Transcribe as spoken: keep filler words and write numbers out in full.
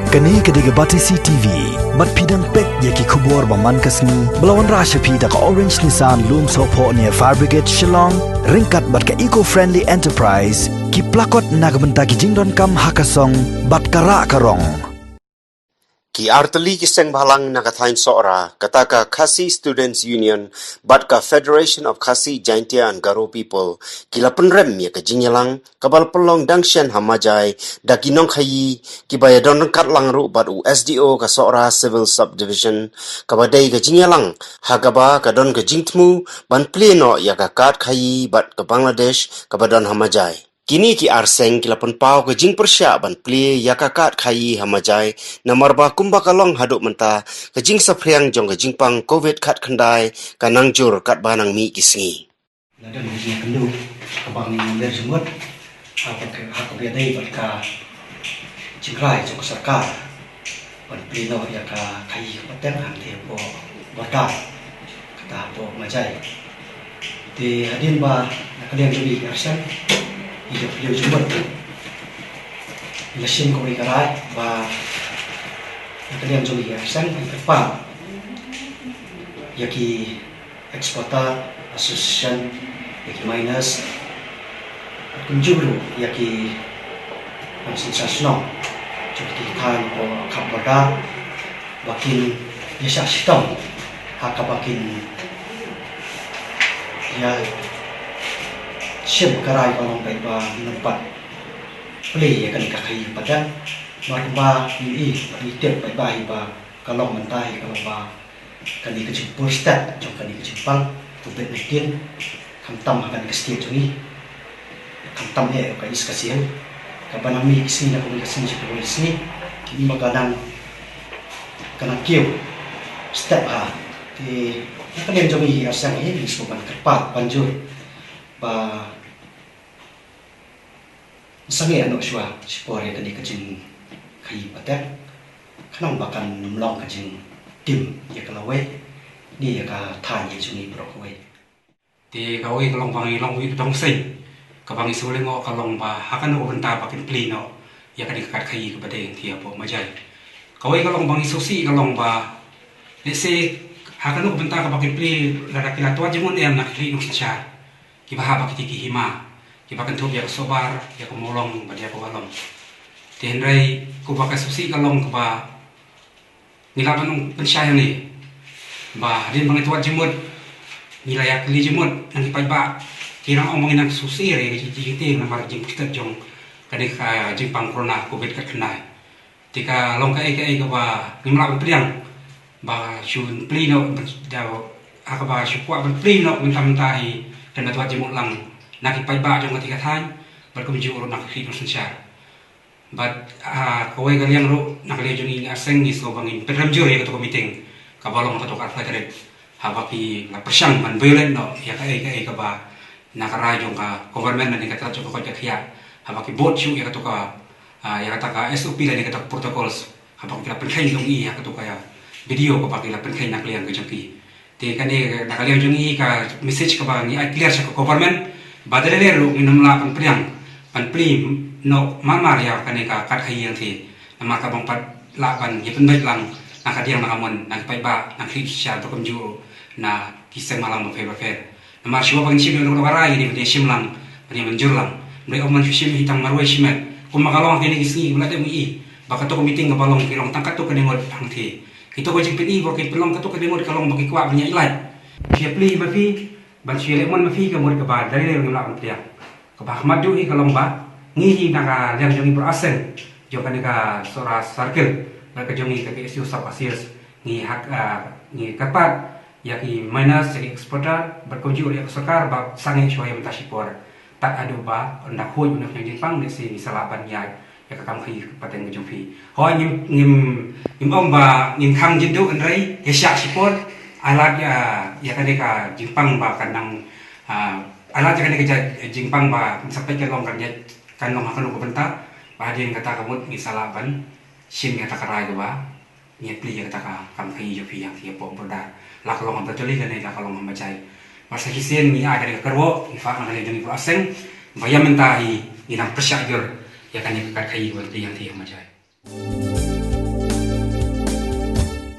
Kane ka dei ka Batesi T V. Bad phi dang peit ïa ki khubor ba man ka sngi ba la wanrah sha phi da ka Orange Nissan Lumsohphoh near Fire Brigade Shillong, ryngkat bad ka Eco Friendly Enterprise, ki plakot na ka bynta ki jingdonkam ha ka song bad ka rah ka rong. Ki artylli ki seng bhalang na ka thaiñ Sohra, kata ka Khasi Students Union bad ka Federation of Khasi Jaintia and Garo People, ki la pynrem ïa ka jingïalang kaba la pynlong dang shen ha Majai da ki nongkhaïi kiba ïa don ryngkat lang ruh bad u S D O ka Sohra Civil Subdivision, kaba dei ka jingïalang ha kaba ka don ka jingthmu ban plie noh ïa ka kad khaïi bad ka Bangladesh kaba don ha Majai. Kine ki ar seng ki la pynpaw ka jingpyrshah ban plie ïa ka kad khaïi ha Majai, namar ba kumba ka long haduh mynta, ka jingsaphriang jong ka jingpang covid khatkhyndai ka nang jur katba nang mih ki sngi. La don ka jingïakynduh kaba ngi ïa jingmut ha ka, ha kaba ïadei bad ka jingrai jong ka sorkar ban plie noh ïa ka khaïi ka pateng hangtei hapoh border, kata hapoh Majai. Te hadien ba na ka liang jong ngi ki ar seng ngi ïa plie jingmut, ngi la shim kawei ka rai ba na ka liang jong ngi ki ar seng ngi kyrpad ïa ki Exporter Association, ïa ki miners, bad kumjuh ruh ïa ki nongshong shnong jong ki thaiñ hapoh khap border ba kin ïa shah shitom ha kaba kin ïa shim ka rai ka long ba ngin ym pat plie ïa kane ka khaïi pateng. Namar kumba ngi i, ngi tip ba hi ba ka long mynta hi ka long ba kane ka jingpur stet jong kane ka jingpang covid nineteen, khamtam ha kane ka state jong ngi, khamtam eh ka East Khasi Hills, kaba nang mih ki sngi na ka mih ka sngi, ka mih ka sngi, kine ba ka nang, ka nang kiew stet ha. Te na ka liang jong ngi ar seng hi ngi sngewbha ban kyrpad ban jur ba sangeh noh shuwa shipor ïa kane ka jingkhaïi pateng, khnang ba kan ym long ka jingtim ïa ka lawei ne ïa ka thaiñ jong ngi baroh kawei. Te kawei ka long ba ngi long wei dong seng kaba ngi sngewlyngngoh ka long ba ha kano ka bynta ba kin plie noh ïa kane ka kad khaïi kaba dei hangtei hapoh Majai. Kawei ka long ba ngi sngewsih ka long ba, let's say, ha kano ka bynta kaba kin plie, lada ki la twad jingmut em na ki khlieh nongsynshar kiba hap ha kitei ki hima kiba kynthup ïa ka Sohbar, ïa ka Mawlong bad ïa ka Walong. Te hynrei kaba ka sngewsih ka long kaba ngi lah ban ong pynshai hangne ba hadien ba ngi twad jingmut, ngi la ïa kylli jingmut na ki paidbah, ki nang ong ba ngi nang sngewsih ïa ka jingtieng namar jingpur stet jong kane ka jingpang corona covid khatkhyndai. Te ka long kaei kaei kaba ngim lah ban pdiang ba shu plie noh, da ha kaba shu kwah ban plie noh mynta mynta hi, kan da twad jingmut lang na ki paidbah jong katei ka thaiñ bad kumjuh ruh na ki khlieh nongsynshar. Bad ha kawei ka liang ruh na ka liang jong ngi ar seng ngi sngewbha ngin pynrem jur ïa kato ka meeting kaba long ha kato ka arphew tarik, haba ki la pyrshang ban violate noh ïa kaei kaei kaba na ka rai jong ka government lane ka tnat jong ka koit ka khiah, haba ki bud shuh ïa kato ka, ah, ïa kata ka S O P lane kata ka protocols, haba ki la pynkheiñ jong i ïa kato ka, ïa, video kaba ki la pynkheiñ na ka liang ka jong ki. Te kane na ka liang jong i ka message kaba ngi ai clear sha ka government ba da lei lei ruh ngin ym lah ban pdiang ban plie noh mar mar ïa kane ka kad khaïi hangtei, namar ka bym pat lah ban ïa pynbeit lang na ka diang na ka mon na ki paidbah na ki khlieh nongsynshar bad kumjuh na ki seng bhalang bapher bapher. Namar shuwa ba ngin shim ïa kano kano ka rai ngi dei ban ïa shim lang, ban ïa mynjur lang. Ym dei ong ban shu shim hi tang marwei shimet. Kumba ka long ha kine ki sngi ba la dep ngi i ba kato ka meeting kaba long ki long tang katto katne ngut hangtei. Kito ka jingpyni ba ki pynlong katto katne ngut ka long ba ki kwah ban ïa ïaid. Shu ïa plie ma phi, ban shu ïa leh mon ma phi ka mut kaba da lei lei ruh ngim lah ban pdiang. Kaba ha khmat duh hi ka long ba ngi hi na ka liang jong ngi baroh ar seng jong kane ka Sohra Circle bad ka jong ngi ka K S U Sub Asiers ngi hap, ah, ngi kyrpad ïa ki miners, ïa ki exporter bad kumjuh ïa ka sorkar ba sangeh shuwa ïa mynta shipor. Tad haduh ba ynda khuid ynda khuid jingpang, ngi sa lah ban ïaid ïa ka kam khaïi pateng ka jong phi. Hooid, ngim, ngim, ngim ong ba ngin khang jingduh, hynrei ïa shah shipor, ai lad ïa, ïa kane ka jingpang ba kan nang, ah, ai lad ïa kane ka ja-, jingpang ba kan sa peit ka long kan ïa, kan long ha kano ka bynta, ba hadien kata ka mut ngin sa lah ban shim ïa kata ka rai kaba ngi plie ïa kata ka kam khaïi jong phi hangtei hapoh border. La ka long ha Bretali lane la ka long ha Majai. Bad sa shisien ngi ai kane ka kyrwoh, in fact na ka liang jong ngi baroh ar seng, ba ïa mynta hi ngin nang pyrshah jur ïa kane ka kad khaïi kaba plie hangtei ha Majai.